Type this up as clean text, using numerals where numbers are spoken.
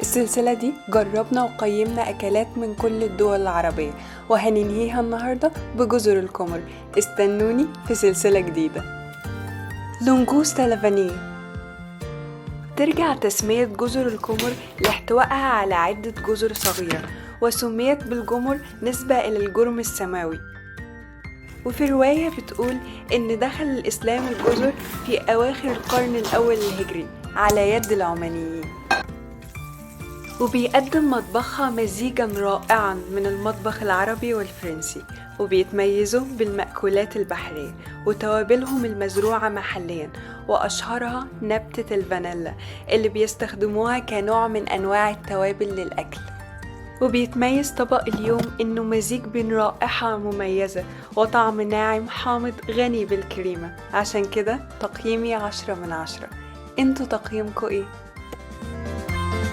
السلسلة دي جربنا وقيمنا أكلات من كل الدول العربية، وهننهيها النهاردة بجزر القمر. استنوني في سلسلة جديدة. لانجوستا لافاني. ترجع تسمية جزر القمر لاحتوائها على عدة جزر صغيرة، وسميت بالجمر نسبة إلى الجرم السماوي. وفي رواية بتقول إن دخل الإسلام الجزر في أواخر القرن الأول الهجري على يد العمانيين. وبيقدم مطبخها مزيجا رائعا من المطبخ العربي والفرنسي، وبيتميزوا بالمأكولات البحرية وتوابلهم المزروعة محليا، وأشهرها نبتة الفانيلا اللي بيستخدموها كنوع من أنواع التوابل للأكل. وبيتميز طبق اليوم إنه مزيج بين رائحة مميزة وطعم ناعم حامض غني بالكريمة. عشان كده تقييمي 10 من 10. انتوا تقييمكوا ايه؟